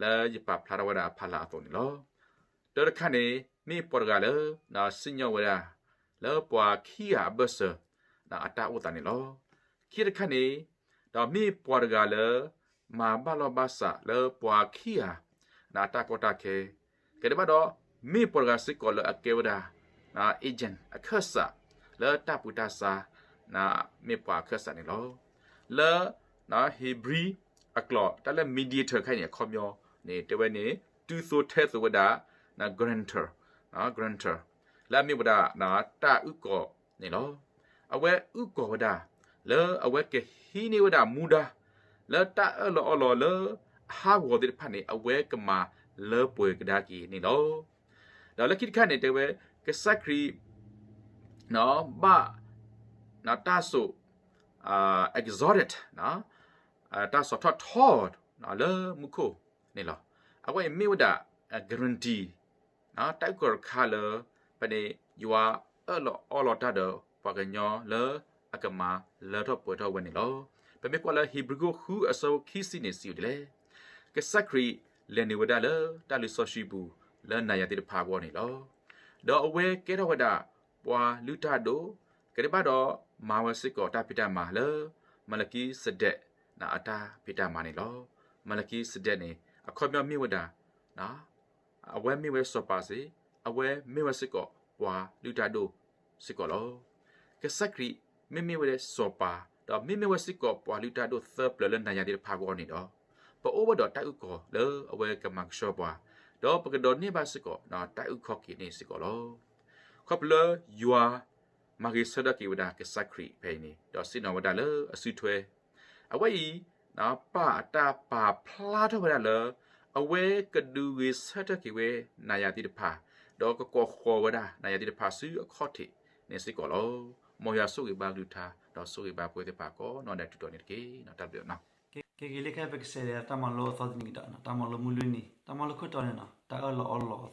လၢယပာ်ဖျါထီၣ်ဝဲဒၣ်အဖီလာ်အသိးန့ၣ်လီၤ. တၢတခါန့ၣ် မ့ၢ်ပှၤတဂၤလၢ စံၣ်ညီၣ်ဝဲဒၣ် လၢပှၤခံဂၤအဘၢၣ်စၢၤ အတၢ်အိၣ်သးန့ၣ်လီၤ. ခံတခါန့ၣ် ဒီးမ့ၢ်ပှၤတဂၤလၢ မၤဘၣ်လီၢ်ဘၣ်စးလၢပှၤခံဂၤ အတၢ်ကီတၢ်ခဲ, ကဒံးဘၣ်ဒီး မ့ၢ်ပှၤတဂၤစ့ၢ်ကီးလၢအကဲဝဲဒၣ် agent အခၢၣ်စး လၢတၢ်ပူၤတၢ်ဆါ မ့ၢ်ပှၤခၢၣ်စးန့ၣ်လီၤ. လၢ Hebrew အကျိာ် တၢ်လၢ mediator ခဲအံၤန့ၣ် အခီပညီန့ၣ် တဲဝဲန့ၣ် တုၤသိးထဲသိးဝဲဒၣ် guarantor, guarantor လၢအမ့ၢ်ဝဲဒၣ် တၢ်အုၣ်ကီၤန့ၣ်လီၤ. အဝဲအုၣ်ကီၤဝဲဒၣ် လၢအဝဲကဟံးန့ၢ်ဝဲဒၣ်မူဒါ လၢတၢ်အၢၣ်လီၤအီလီၤလၢအဟးဂီၤသ့ၣ်တဖၣ်န့ၣ် အဝဲကမၤလၢပှဲၤကဒါက့ၤန့ၣ်လီၤ. ဒီးလၢခံတခါန့ၣ် တဲဝဲ ကစၢ်ခရံာ် ဘၣ် တၢ်စိာ် exalted, တၢ်စိာ်ထီၣ်ထီ လၢမူခိၣ်န့ၣ်လီၤ. အဝဲအံၤမ့ၢ်ဝဲဒၣ် guarantee တၢ်အုၣ်ကီၤတခါလၢ ဖဲန့ၣ် ယွၤအၢၣ်လီၤအီလီၤတၢ်ဒီးပှၤကညီလၢအကမၤလၢထီၣ်ပှဲၤထီၣ်ဝဲန့ၣ်လီၤ. ပမ့ၢ်ကွၢ်လၢ Hebrew ခိၣ်ဃုအဆၢဖိခံဆံန့ၣ် စံးဝဲဒ်လဲၣ်, ကစၢ်ခရံာ်လဲၤနုာ်ဝဲဒၣ်လၢတၢ်လုၢ်စီဆှံပူၤ လၢနၤယၤသ့ၣ်တဖၣ်အဂီၢ်န့ၣ်လီၤ. ဒီးအဝဲကဲထီၣ်ဝဲဒၣ် ပှၤလုၢ်တၢ်ဒိၣ် ကဒဲးဘၣ်ဒီးမၤဝဲစ့ၢ်ကီးတၢ်ဖံးတၢ်မၤလၢ မၤလကံစဒဲး အတၢ်ဖံးတၢ်မၤန့ၣ်လီၤ. မၤလကံစဒဲးန့ၣ် အခီပညီမ့ၢ်ဝဲဒၣ် အဝဲမ့ၢ်ဝဲစီၤပၤစ့ၢ်, အဝဲမ့ၢ်ဝဲစ့ၢ်ကီးပှၤလုၢ်တၢ်ဒိၣ်စ့ၢ်ကီးလီၤ. ကစၢ်ခရံာ်မ့မ့ၢ်ဝဲဒၣ်စီၤပၤ, ဒီးမ့မ့ၢ်ဝဲစ့ၢ်ကီးပှၤလုၢ်တၢ်ဒိၣ်သၢပျၢၤလၢနၤယၤသ့ၣ်တဖၣ်အဂီၢ်န့ၣ်ဒီး ပအိၣ်ဝဲဒီးတၢ်အုၣ်ကီၤလၢအဝဲကမၤကဆှီပှၤ, ဒီးပကဒိးန့ၢ်ဘၣ်စ့ၢ်ကီး တၢ်အုၣ်ခီၣ်က့ၤန့ၣ်စ့ၢ်ကီးလီၤ. ခီဖျိလၢယွၤ မၤဂ့ၤဆၢထၢၣ်က့ၤဝဲဒၣ်ကစၢ်ခရံာ်ဖဲအံၤန့ၣ် ဒီးဆ့ၣ်နီၤဝဲဒၣ်လၢအစုထွဲ အဝဲအံၤ ပာ်အတၢ်ပာ်ဖျါထီၣ်ဝဲဒၣ်လၢ အဝဲကဒုးဂ့ၤဆၢထၢၣ်က့ၤဝဲနၤယၤသ့ၣ်တဖၣ်, ဒီးကကိးဃီၤဝဲဒၣ်နၤယၤသ့ၣ်တဖၣ်ဆူအခီၣ်ထံးန့ၣ်စ့ၢ်ကီးလီၤ. မ်ယွၤဆိၣ်ဂ့ၤဘၣ်ကလုၢ်ကထါ ဒီးဆိၣ်ဂ့ၤဘၣ်ပဝဲသ့ၣ်တဖၣ်ကိးနီၢ်ဒဲးတုၤတီၤန့ၣ်တက့ၢ်. တၢ်ဘျုးနီၤ. ကဂ့ၤလံခဲ ပကစးဒၣ်တၢ်မၤလိအသီတနံၤကဒီး, တၢ်မၤလိမုၢ်လွံၢ်နံၤ, တၢ်မၤလိခိၣ်တီန့ၣ်နီၤ, တၢ်အၢၣ်လီၤအီလီၤအ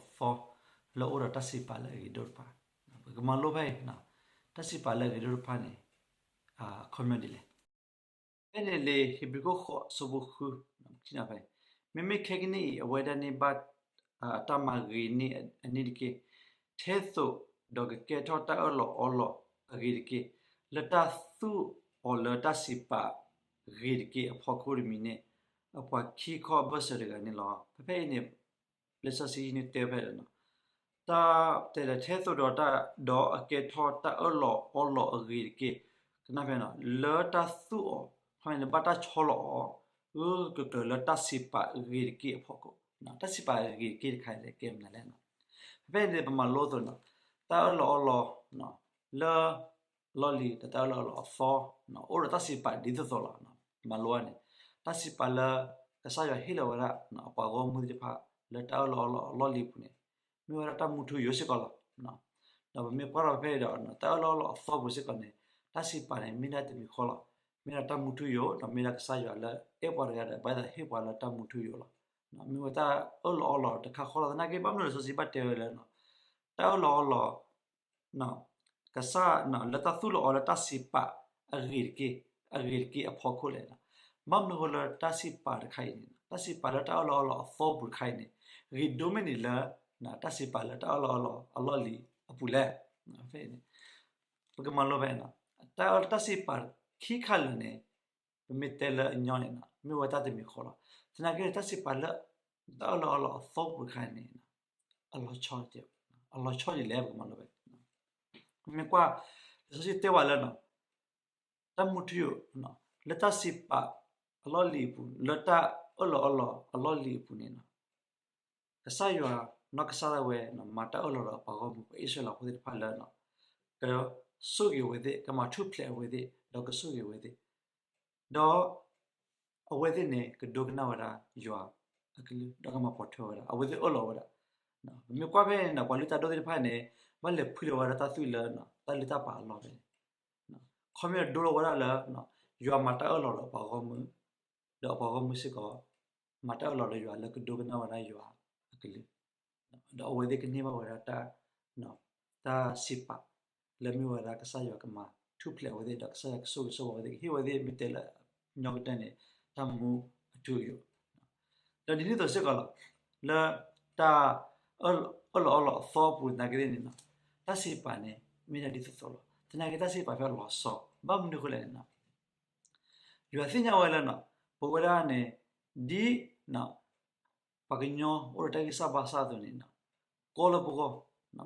သီ လၢအအိၣ်ဒီးတၢ်စံးပာ်လၢအဂ့ၤဒိၣ်တဖၣ်. ပကမၤလိဖဲအံၤ, တၢ်စံးပာ်လၢအဂ့ၤဒိၣ်တဖၣ်န့ၣ် အခီပညီဒ်လဲၣ်. ဖဲန့ၣ်လံ ဟ့းဘြံၤခိၣ်ဃိး အဆၢဖိဃု, ဖဲန့ၣ်, မ့မ့ၢ်ခဲကနံၣ်အံၤ အဝဲဒၣ်န့ၣ်ဘၣ် အတၢ်မၤဂ့ၤန့ၢ်အန့ၣ်တက့ၢ်. ထဲသိးဒီးကကဲထီၣ်တၢ်အၢၣ်လီၤအီလီၤအဂ့ၤတက့ၢ်, လၢတၢ်သူၣ်အီၤလၢတၢ်စံးပာ်ဂ့ၤတက့ၢ်အဖီခိၣ်တမံၤန့ၣ်, အပှၤခံခီအဘၢၣ်စၢၤတဂၤန့ၣ်လီၤ. ဖဲဖဲအံၤန့ၣ် လံာ်စီဆှံန့ၣ်တဲဖဲဒီး တၢ်တဲလၢထဲသိးဒီးတၢ် ဒီးအကဲထီၣ်တၢ်အၢၣ်လီၤအီလီၤအဂ့ၤတက့ၢ်, ကနၣ်ဖဲန့ၣ် လၢတၢ်သူၣ်အီၤ, ခီန့ၣ်ဘၣ်တၢ်ဆီလီၤအီၤ, ဂၢၢ်ကျၢၤကျၢၤလၢတၢ်စံးပာ်ဂ့ၤတက့ၢ်အဖီခိၣ်, တၢ်စံးပာ်ဂ့ၤတက့ၢ်တခါအံၤ ကဲမနုၤလဲၣ်. ဖဲဖဲအံၤန့ၣ် ပမၤလိအသိးန့ၣ် တၢ်အၢၣ်လီၤအီလီၤ လၢ လီၢ်လံၤ ဒီးတၢ်အၢၣ်လီၤအီလီၤအသီ အိၣ်ဒီးတၢ်စံးပာ်ဒ်သိးသိးလီၤ. မၤလိန့ၣ် တၢ်စံးပာ်လၢ ကစၢ်ယွၤဟ့ၣ်လီၤဝဲဒၣ် အပှၤဂီၢ်မုၢ်သ့ၣ်တဖၣ် လၢတၢ်အၢၣ်လီၤအီလီၤအလီၢ်လံၤအပူၤန့ၣ် မ့ၢ်ဝဲဒၣ်တၢ်မူထူယိာ်စ့ၢ်ကီးလီၤ. ဒီးပမ့ၢ်ကွၢ်ထီၣ်ဖဲအံၤဒီး တၢ်အၢၣ်လီၤအီလီၤအသီပူၤစ့ၢ်ကီးန့ၣ် တၢ်စံးပာ်န့ၣ် မ့ၢ်ဒၣ်တမံၤဃီလီၤ. မ့ၢ်ဒၣ်တၢ်မူထူယိာ် ဒီးမ့ၢ်ဒၣ်ကစၢ်ယွၤလၢအဲၣ်ပှၤတဂၤဒီး ဘၣ်သးဟ့ၣ်ပှၤလၢတၢ်မူထူယိာ်လီၤ. မ့ၢ်ဝဲတၢ်အၢၣ်လီၤအီလီၤတခါဃီလီၤ. သနာ်က့ ဘၣ်မနုၤလၢစီဆှံဘၣ်တဲဝဲလၢ တၢ်အၢၣ်လီၤအီလီၤ ကစၢ် လၢတၢ်သူၣ်လီၤအီၤလၢတၢ်စံးပာ်အဂ့ၤတက့ၢ်, အဂ့ၤတက့ၢ်အဖီခိၣ်လဲၣ်. ဘၣ်မနုၤဃိလၢတၢ်စံးပာ်တခါအံၤန့ၣ် တၢ်စံးပာ်လၢတၢ်အၢၣ်လီၤအီလီၤအသီပူၤတခါအံၤန့ၣ် ဂ့ၤဒိၣ်မ့ၢ်န့ၣ်လၢ တၢ်စံးပာ်လၢတၢ်အၢၣ်လီၤအီလီၤအလီၢ်လံၤအပူၤလဲၣ်. ဖဲအံၤန့ၣ် ပကမၤလိဖဲ တၢ်အၢၣ်လီၤတၢ်စံးပာ်ခံခါလၢာ်န့ၣ် ပမ့ၢ်တဲလၢအညီန့ၣ် မ့ၢ်ဝဲတၢ်တမံၤဃီလီၤ. သနာ်က့န့ၣ် တၢ်စံးပာ်လၢ တၢ်အၢၣ်လီၤအီလီၤအသီပူၤတခါန့ၣ် အလီၤဆီ, အလီၤဆီဒ်လဲၣ် ပကမၤလိဖဲ မ့ၢ်ကွၢ် လံာ်စီဆှံတဲဝဲလၢ တၢ်မူထူယိာ် လၢတၢ်စံးပာ်အလီၢ်လံၤအပူၤ လၢတၢ်အၢၣ်လီၤအီလီၤအလီၢ်လံၤအပူၤန့ၣ် ကစၢ်ယွၤနီၢ်ကစၢ်ဒၣ်ဝဲ မၤတၢ်အၢၣ်လီၤဒီးအပှၤဂီၢ်မုၢ် ပှၤအံၣ်စရ့လးဖိသ့ၣ်တဖၣ်လၢ ကဆိၣ်ဂ့ၤဝဲသ့ၣ်, ကမၤထူၣ်ဖျဲးအဝဲသ့ၣ်, ဒီးကဆိၣ်ဂ့ၤဝဲသ့ၣ်, ဒီးအဝဲသ့ၣ်န့ၣ် ကဒိကနၣ်ဝဲဒၣ်ယွၤအကလုၢ် ဒီးကမၤပိာ်ထွဲဝဲဒၣ် အဝဲသ့ၣ်အၢၣ်လီၤဝဲဒၣ်. ပမ့ၢ်ကွၢ်ဖဲန့ၣ် ပှၤလုၢ်တၢ်ဒိၣ်သ့ၣ်တဖၣ်န့ၣ် ဘၣ်လဲၤဖှံလီၤဝဲဒၣ်တၢ်သွံၣ်လၢ တၢ်လုၢ်တၢ်ပာ်အလီၢ်ဖဲန့ၣ် ခီမ့ၢ်ဒိလီၤဝဲဒၣ်လၢ ယွၤမၤတၢ်အၢၣ်လီၤဒီးအပှၤဂီၢ်မုၢ်, ဒီးအပှၤဂီၢ်မုၢ်စ့ၢ်ကီး မၤတၢ်အၢၣ်လီၤဒီးယွၤလၢကဒိကနၣ်ဝဲဒၣ်ယွၤအကလုၢ်, ဒီးအဝဲသ့ၣ်ကန့ၢ်ဘၣ်ဝဲဒၣ် တၢ်စံးပာ် လၢမ့ၢ်ဝဲဒၣ်ကစၢ်ယွၤကမၤထူၣ်ဖျဲးအဝဲသ့ၣ် ဒီးကစၢ်ယွၤကဆိၣ်ဂ့ၤဆိၣ်ဝါအဝဲသ့ၣ် ကဟ့ၣ်ဝဲသ့ၣ် မ့ၢ်တဲလၢညီကတၢၢ်န့ၣ် တၢ်မူအထူအယိာ် ဒီးဒ်န့ၣ်အသိးစ့ၢ်ကီးလီၤ. လၢတၢ်အၢၣ်လီၤအီလီၤအသီပူၤသနာ်က့န့ၣ် တၢ်စံးပာ်န့ၣ် မ့ၢ်ဒၣ်ဒ်သိးသိးလီၤ. သနာ်က့တၢ်စံးပာ်ဖဲအလီၤဆီ ဘၣ်မနုၤအဃိလဲၣ်န့ၣ် ယွၤသ့ၣ်ညါဝဲလၢ ပဝဲဒၣ်န့ၣ် ဒ် ပှၤကညီအိၣ်ဒီးတၢ်ဂံၢ်စၢ်ဘါစၢ်အသိးန့ၣ် ကီလၢပဂီၢ်,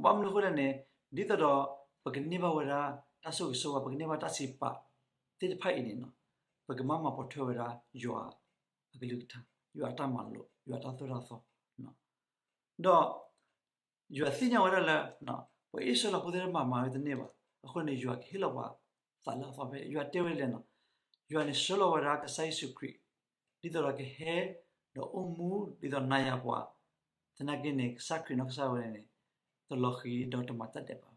ဘၣ်မနုၤအဃိလဲၣ်န့ၣ် ဒ်သိးဒီး ပကန့ၢ်ဘၣ်ဝဲဒၣ် တၢ်ဆိၣ်ဂ့ၤဆိၣ်ဝါ ပကန့ၢ်ဘၣ်တၢ်စံးပာ်သ့ၣ်တဖၣ်အံၤန့ၣ် ပကမၤမၤပိာ်ထွဲဝဲဒၣ်ယွၤအကလုၢ်ကထါ, ယွၤအတၢ်မၤလိာ်, ယွၤအတၢ်သိၣ်တၢ်သီ, ဒီး ယွၤသ့ၣ်ညါဝဲဒၣ်လၢ ပှၤအံၣ်စရ့လးဖိသ့ၣ်တဖၣ်မၤဝဲတန့ၢ်ဘၣ်. အဃိန့ၣ် ယွၤကဟ့ၣ်လီၤပှၤသးလၢအသီဖဲ ယွၤတဲဝဲလဲၣ်န့ၣ်, ယွၤန့ၣ်ဆှၢလီၤဝဲဒၣ်ကစၢ်ယ့ၣ်ၡူးခရံာ် ဒ်သိးဒီးကဟဲ ဒီးအိၣ်မူဒ်သိးနၤယၤပှၤ, သနာ်က့န့ၣ် ကစၢ်ခရံာ်နီၢ်ကစၢ်ဒၣ်ဝဲန့ၣ် တလီၤဃံၤဒီးတမၤတၢ်ဒဲးဘးဘၣ်.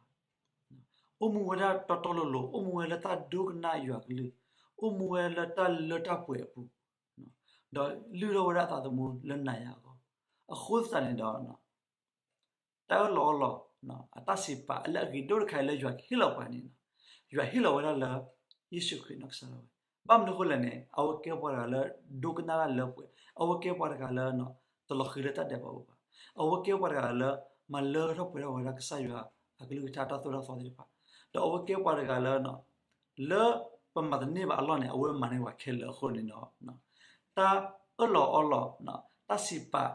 အိၣ်မူဝဲဒၣ်တီတီလိၤလိၤ, အိၣ်မူဝဲလၢတၢ်ဒိကနၣ်ယွၤကလုၢ်, အိၣ်မူဝဲလၢတၢ်လၢတၢ်ပှဲၤအပူၤ, ဒီးလုၢ်ထီၣ်ဝဲဒၣ်အသးသမူလၢနၤယၤအဂီၢ်, အဃိသတးန့ၣ်ဒီး တၢ်အၢၣ်လီၤအီလီၤ အတၢ်စံးပာ်လၢအဂ့ၤဒိၣ်တခါအံၤလၢယွၤကဟ့ၣ်လီၤပှၤန့ၣ်, ယွၤဟ့ၣ်လီၤဝဲဒၣ်လၢ ယ့ၣ်ၡူးခရံာ်နီၢ်ကစၢ်ဒၣ်ဝဲ. ဘၣ်မနုၤအဃိလဲၣ်န့ၣ် အဝဲကဲပှၤတဂၤလၢ ဒိကနၣ်တၢ်လၢပှဲၤ, အဝဲကဲပှၤတဂၤလၢ တလီၤဃံၤလၢတၢ်ဒဲးဘးအပူၤဘၣ်, အဝဲကဲပှၤတဂၤလၢ မၤလၢထီၣ်ပှဲၤထီၣ်ဝဲဒၣ်ကစၢ်ယွၤအကလုၢ်ကထါတၢ်သိၣ်တၢ်သီသ့ၣ်တဖၣ်, ဒီးအဝဲကဲပှၤတဂၤလၢ လၢပမၤတန့ၢ်ဘၣ်အလီၢ်န့ၣ် အဝဲမၤန့ၢ်ပှၤခဲလၢာ်အဃိန့ၣ်ဒီး တၢ်အၢၣ်လီၤအီလီၤ တၢ်စံးပာ်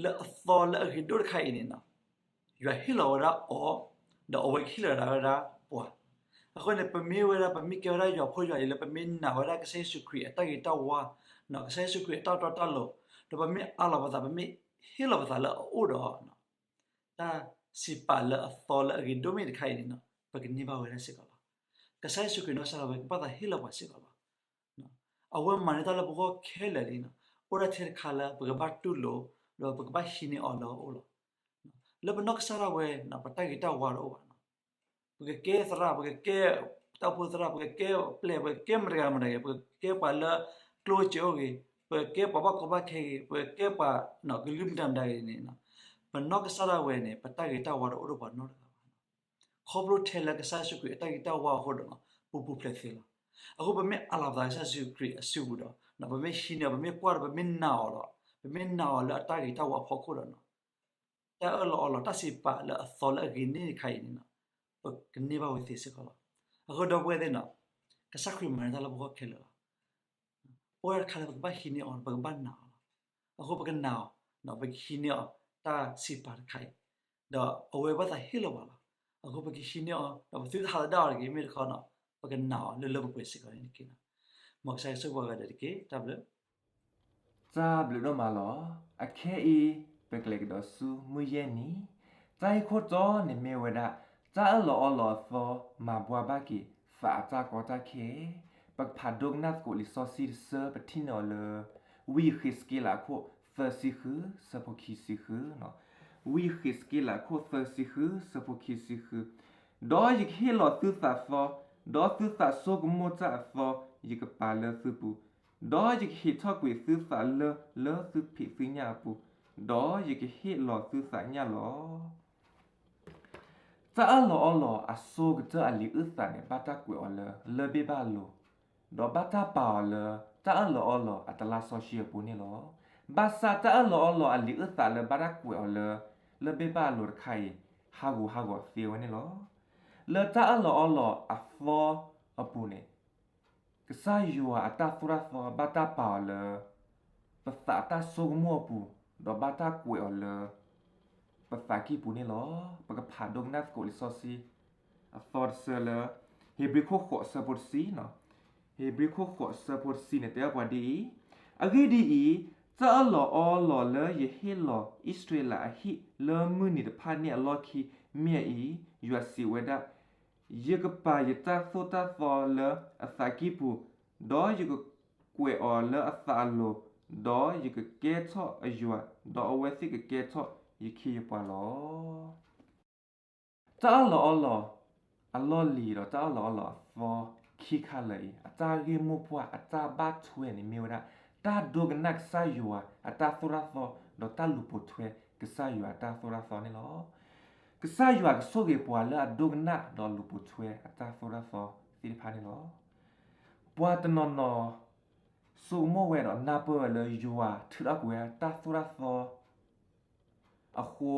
လၢအသီလၢအဂ့ၤဒိၣ်တခါအံၤန့ၣ် ယွၤဟ့ၣ်လီၤဝဲဒၣ်အီၤ, ဒီးအဝဲကဟ့ၣ်လီၤဒၣ်ဝဲဒၣ်ပှၤ. အဃိန့ၣ် ပမ့ၢ်ဝဲဒၣ် ပမ့ၢ်ကဲဝဲဒၣ်ယွၤဖိယွၤအံၤလၢ ပမ့ၢ်နာ်ဝဲဒၣ်ကစၢ်ယ့ၣ်ၡူးခရံာ်အတၢ်ဂ့ၤတၢ်ဝါ, ကစၢ်ယ့ၣ်ၡူးခရံာ်အတၢ်တီတၢ်လိၤ, ဒီးပမ့ၢ်အးလီၤပသး ပမ့ၢ်ဟ့ၣ်လီၤပသးလၢအအိၣ်ဒီး တၢ်စံးပာ်လၢအသီလၢအဂ့ၤဒိၣ်မးတခါအံၤန့ၣ် ပကန့ၢ်ဘၣ်ဝဲဒၣ်စ့ၢ်ကီးလီၤ. ကစၢ်ယ့ၣ်ၡူးခရံာ်နီၢ်ကစၢ်ဒၣ်ဝဲ ကဘၣ်သးဟ့ၣ်လီၤပှၤစ့ၢ်ကီးလီၤ. အဝဲမၤန့ၢ်တၢ်လၢပဂီၢ်ခဲလၢာ်လံ, အိၣ်ဒၣ်ထဲတခါလၢပကဘၣ်တူၢ်လိာ်, ဒီးပကဘၣ်ဟံးန့ၢ်အီၤလၢအအိၣ်လီၤ. လၢပနီၢ်ကစၢ်ဒၣ်ဝဲ ပတၢ်ဂ့ၤတၢ်ဝါတအိၣ်ဘၣ်. ပကကဲသရၣ်, ပကကဲတၢ်အိၣ်ဖှိၣ်သရၣ်, ပကကဲပျဲၢ်, ပကကဲမတၤတဂၤမတၤတဂၤ, ပကကဲပှၤလၢကျိၣ်စ့အိၣ်ဂ့ၤ, ပကကဲပှၤဘၣ်ကီဘၣ်ခဲဂ့ၤ, ပကကဲပှၤကလုာ်မတၤမတၤဂ့ၤန့ၣ်, ပနီၢ်ကစၢ်ဒၣ်ဝဲန့ၣ် ပတၢ်ဂ့ၤတၢ်ဝါတအိၣ်ဒီးပှၤနီတဂၤဘၣ်. ခီဖျိထဲလၢကစၢ်ယ့ၣ်ၡူးခရံာ်အတၢ်ဂ့ၤတၢ်ဝါအဃိဒီး ပပူၤဖျဲးသ့လီၤ. အဃိပမ့ၢ်အးလီၤပသးလၢကစၢ်ယ့ၣ်ၡူးခရံာ်အစုပူၤဒီး ပမ့ၢ်ဟံးန့ၢ်အီၤ, ပမ့ၢ်ကွၢ်ဒီး ပမ့ၢ်နာ်အီၤလီၤ. ပမ့ၢ်နာ်အီၤလၢအတၢ်ဂ့ၤတၢ်ဝါအဖီခိၣ်ဒီး တၢ်အၢၣ်လီၤအီလီၤ တၢ်စံးပာ်လၢအသီလၢအဂ့ၤန့ၢ်တခါအံၤန့ၣ် ပကန့ၢ်ဘၣ်ဝဲသ့စ့ၢ်ကီးလီၤ. အဃိဒီပုၢ်ဝဲၢ်သ့ၣ်န့ၣ်, ကစၢ်ခရံာ်မၤန့ၢ်တၢ်လၢပဂီၢ်ခဲလၢာ်လီၤ. အိၣ်ဝဲဒၣ်တခါလၢပကဘၣ်ဟံးန့ၢ်အီၤ, ပကဘၣ်နာ်အီၤလီၤ. အဃိပကနာ်အီၤ, ပကဟံးန့ၢ်အီၤ တၢ်စံးပာ်တခါအံၤ, ဒီးအဝဲဘၣ်သးဟ့ၣ်လီၤပှၤလီၤ. အဃိပကဟံးန့ၢ်အီၤ ဒီးပသုတဟးသဒၣ်အီၤတဂ့ၤ, မ့ၢ်တခီန့ၣ် ပကနာ်အီၤလၢလၢပှဲၤပှဲၤစ့ၢ်ကီးန့ၣ်တက့ၢ်. မ်ကစၢ်ယွၤဆိၣ်ဂ့ၤပှၤဂၤဒဲးတက့ၢ်. တၢ်ဘျုး တၢ်ဘျုးဒိၣ်မးလီၤ. အခဲအံၤ ပကလဲၤကဒီးဆူမုၢ်ယဲၢ်နံၤ, တၢ်ဂ့ၢ်ခိၣ်တီန့ၣ်မ့ၢ်ဝဲဒၣ် တၢ်အၢၣ်လီၤအီလီၤအသီ မၤဘှါဘၣ်က့ၤ သးအတၢ်ကီတၢ်ခဲ. ပကဖးဒိကနၣ်သကိးလံာ်စီဆှံတဆၢ ပထံၣ်န့ၢ်အီၤလၢ ဝံယဃ့းစက့လးအခိၣ်သၢဆံဃု ဆၢဖိခံဆံဃု, ဝံယဃ့းစက့လးအခိၣ်သၢဆံဃု ဆၢဖိခံဆံဃု, ဒီးယကဟ့ၣ်လီၤသုသးသီ, ဒီးသုသးဆိကမိၣ်တၢ်အသီ ယကပာ်လၢသုပူၤ, ဒီးယကဟ့ၣ်ထီၣ်ကွံာ်သုသးလၢ လၢသုဖံးသုညၣ်အပူၤ, ဒီးယကဟ့ၣ်လီၤသုသးညၣ်လီၤ. တၢ်အၢၣ်လီၤအီလီၤအဆိကတၢၢ်အလံာ်အုၣ်သးန့ၣ် ဘၣ်တၢ်ကွဲးအီၤလၢ လၢၢ်ဘ့ၣ်ဘၣ်လိၤ, ဒီးဘၣ်တၢ်ပာ်အီၤလၢ တၢ်အၢၣ်လီၤအီလီၤအတလါစီဆှံအပူၤန့ၣ်လီၤ. ဘၣ်ဆၣ်တၢ်အၢၣ်လီၤအီလီၤအလံာ်အုၣ်သးလၢဘၣ်တၢ်ကွဲးအီၤလၢ လၢၢ်ဘ့ၣ်ဘၣ်လိၤတခါအံၤ ဟးဂူာ်ဟးဂီၤသ့ဝဲန့ၣ်လီၤ. လၢတၢ်အၢၣ်လီၤအီလီၤအသီအပူၤန့ၣ် ကစၢ်ယွၤအတၢ်သိၣ်တၢ်သီဘၣ်တၢ်ပာ်အီၤလၢ ပသးတၢ်ဆိကမိၣ်အပူၤ, ဒီးဘၣ်တၢ်ကွဲးအီၤလၢ ပသးကံၢ်ပူၤန့ၣ်လီၤ. ပကဖးဒိကနၣ်သကိးလံာ်စီဆှံ အသီတဆၢလၢ ဧ့ၤဘြံၤခိၣ်ဃိးဆၢဖိတဆံ, ဧ့ၤဘြံၤခိၣ်ဃိးဆၢဖိတဆံန့ၣ် တဲဘၣ်ပှၤဒ်အံၤ, အဂ့ၢ်ဒ်အံၤ, တၢ်အၢၣ်လီၤအီလီၤလၢယဟ့ၣ်လီၤအံၣ်စရ့လးအဟံၣ်လၢမုၢ်နံၤတဖၣ်န့ၣ်အလီၢ်ခံမ့ၢ်အံၤ, ယွၤစံးဝဲဒၣ်, ယကပာ်ယတၢ်သိၣ်တၢ်သီလၢအသးကံၢ်ပူၤ, ဒီးယကကွဲးအီၤလၢအသးအလိၤ, ဒီးယကကဲထီၣ်အယွၤ, ဒီးအဝဲသ့ၣ်ကကဲထီၣ်ယခ့ယပှၤလီၤ. တၢ်အၢၣ်လီၤအီလီၤအလီၢ်လံၤဒီးတၢ်အၢၣ်လီၤအီလီၤအသီခံခါလၢာ်အံၤ အတၢ်ဂ့ၢ်မိၢ်ပှၢ်အတၢ်ဘၣ်ထွဲန့ၣ်မ့ၢ်ဝဲဒၣ် တၢ်ဒိကနၣ်ကစၢ်ယွၤအတၢ်သိၣ်တၢ်သီ ဒီးတၢ်လူၤပိာ်ထွဲကစၢ်ယွၤအတၢ်သိၣ်တၢ်သီန့ၣ်လီၤ. ကစၢ်ယွၤကဆိၣ်ဂ့ၤပှၤလၢအဒိကနၣ်ဒီးလူၤပိာ်ထွဲအတၢ်သိၣ်တၢ်သီသ့ၣ်တဖၣ်န့ၣ်လီၤ. ပှၤတနီၤနီၤ ဆိကမိၣ်ဝဲဒီးနၢ်ပၢၢ်ဝဲလၢယွၤထုးထီၣ်ကွံာ်ဝဲတၢ်သိၣ်တၢ်သီ အဃိ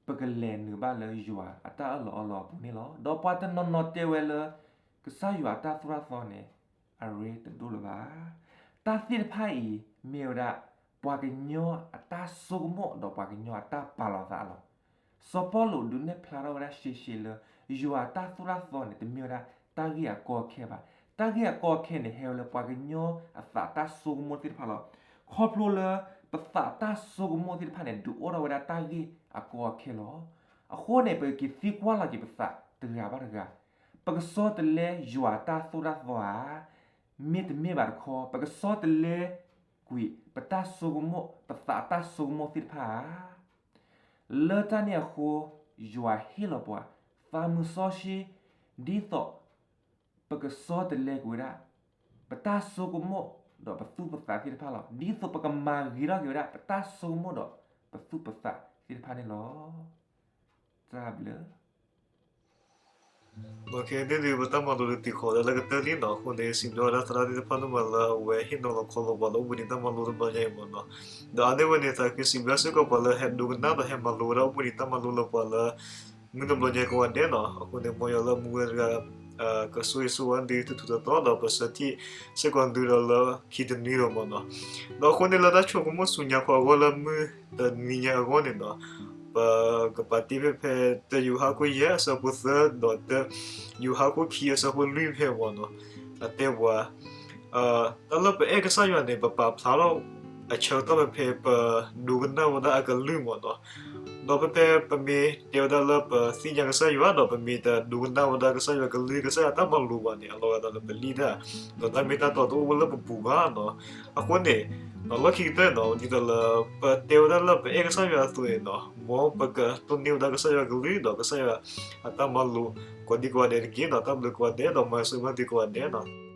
ပကလဲၤနုာ်ဘၣ်လၢယွၤအတၢ်အၢၣ်လီၤအီလီၤအပူၤန့ၣ်လီၤ. ဒီးပှၤတနီၤနီၤတဲဝဲလၢ ကစၢ်ယွၤအတၢ်သိၣ်တၢ်သီန့ၣ် အရ့တဒိၣ်လၢၤဘၣ်. တၢ်သ့ၣ်တဖၣ်အံၤ မ့ၢ်ဝဲဒၣ် ပှၤကညီအတၢ်ဆိကမိၣ်ဒီးပှၤကညီအတၢ်ပာ်လီၤသးလီၤ. စီၤပီလူးဒုးနဲၣ်ဖျါထီၣ်ဝဲဒၣ်ရှဲရှဲလၢ ယွၤအတၢ်သိၣ်တၢ်သီန့ၣ် တမ့ၢ်ဝဲဒၣ်တၢ်ဂ့ၢ်အကီအခဲဘၣ်. တၢ်ဂ့ၢ်အကီအခဲန့ၣ် ဟဲဝဲလၢပှၤကညီအသးတၢ်ဆိကမိၣ်သ့ၣ်တဖၣ်လီၤ. ခီဖျိလၢ ပသးတၢ်ဆိကမိၣ်သ့ၣ်တဖၣ်န့ၣ် ဒုးအိၣ်ထီၣ်ဝဲဒၣ်တၢ်ဂ့ၢ်အကီအခဲလီၤ. အဃိန့ၣ် ပကက့ၤသံကွၢ်လီၤက့ၤပသးတဂၤဘၣ်တဂၤ, ပကဆီတလဲယွၤအတၢ်သိၣ်တၢ်သီဧါ. မ့တမ့ၢ်ဘၣ်တခီ ပကဆီတလဲကွံာ်ပတၢ်ဆိကမိၣ် ပသးတၢ်ဆိကမိၣ်သ့ၣ်တဖၣ်ဧါ. လၢတၢ်န့ၣ်အဃိ ယွၤဟ့ၣ်လီၤပှၤ သးမုစီဆှံ ဒ်သိး ပကဆီတလဲကွံာ်ဝဲဒၣ် ပတၢ်ဆိကမိၣ်ဒီးပသူၣ်ပသးသ့ၣ်တဖၣ်လီၤ. ဒ်သိးပကမၤဂ့ၤထီၣ်က့ၤဝဲဒၣ် ပတၢ်ဆိကမိၣ်ဒီးပသူၣ်ပသးသ့ၣ်တဖၣ်န့ၣ်လီၤ. တၢ်ဘျုး ပတၢ်မၤလိတတုၤဃီၤဒီးလၢကတၢၢ်လံနီၤ. အဃိန့ၣ် စံးဘျုးဝဲဒၣ်သရၣ်သ့ၣ်တဖၣ်ဒိၣ်မးလၢအဝဲဟ့ၣ်နီၤလီၤခီလီၤပှၤလၢအိၣ်ဘှံးနံၤတၢ်မၤလိတဘျီညါအံၤမ့ၢ်နီၤ. ဒီးအါန့ၢ်ဝဲန့ၣ် သးခုစံးဘျုးစ့ၢ်ကီးပှၤလၢဟဲဒိကနၣ်ဒီးဟဲမၤလိဝဲဒၣ်အိၣ်ဘှံးနံၤတၢ်မၤလိလၢပှၤလၢ မုၢ်တဘျီညါကိးဂၤဒဲးနီၤ. အဃိန့ၣ် မ်ယွၤလၢမူဝဲတဂၤ ကဆိၣ်ဂ့ၤဆိၣ်ဝါသုထူးထူးတီၤတီၤ ဒီးပဆၢထံၣ်စ့ၢ်ကီးသုဒီးလၢခံတနွံလီၤမ့ၢ်နီၤ. ဒီးအဃိန့ၣ် လၢတၢ်ဆိကမိၣ်ဆူညါခီအဂီၢ်လၢမုၢ်တနွံညါအဂီၢ်န့ၣ်နီၤ, ပကပာ်တ့ၢ်ဖဲဖဲ တၢယိၤဟၣ်ခိၣ်ယဲၢ်အဆၢဖိသၢ ဒီးတၢယိၤဟၣ်ခိၣ်ခံအဆၢဖိလွံၢ်ဖဲမ့ၢ်နီၤ, အတဲပှၤ တၢ်လၢပအဲၣ်ကစၢ်ယွၤန့ၣ် ပပာ်ဖျါထီၣ်အဆၢကတီၢ်ဖဲဖဲပဒိကနၣ်ဝဲဒၣ်အကလုၢ်မ့ၢ်နီၤ. ဒီးဖဲဖဲပမ့ၢ်တဲဝဲဒၣ်လၢပသ့ၣ်ညါကစၢ်ယွၤ ဒီးပမ့ၢ်တဒိကနၣ်ဝဲဒၣ်ကစၢ်ယွၤကလုၢ် ကစၢ်ယွၤတၢ်မၤလိဘၣ်န့ၣ် အလီၤဂာ်ဒီးလၢပလံၣ်တၢ်, ဒီးတၢ်မ့ၢ်တၢ်တီတအိၣ်လၢပပူၤဘၣ်နီၤ. အဃိန့ၣ် လီၢ်ခံကတၢၢ်နီၤ ဒ်သိးလၢ ပတဲဝဲဒၣ်လၢပအဲၣ်ကစၢ်ယွၤအသိးန့ၣ်နီၤ, မ်ပကတိၢ်န့ၢ်ဝဲဒၣ်ကစၢ်ယွၤကလုၢ် ဒီးကစၢ်ယွၤအတၢ်မၤလိ ကိးဒံကိးဂၤဒဲးတက့ၢ်နီၤ. တၢ်ဘျုးကိးဂၤဒဲး ဒီးမၤစၢၤမၤသုကိးဂၤဒဲးနီၤ.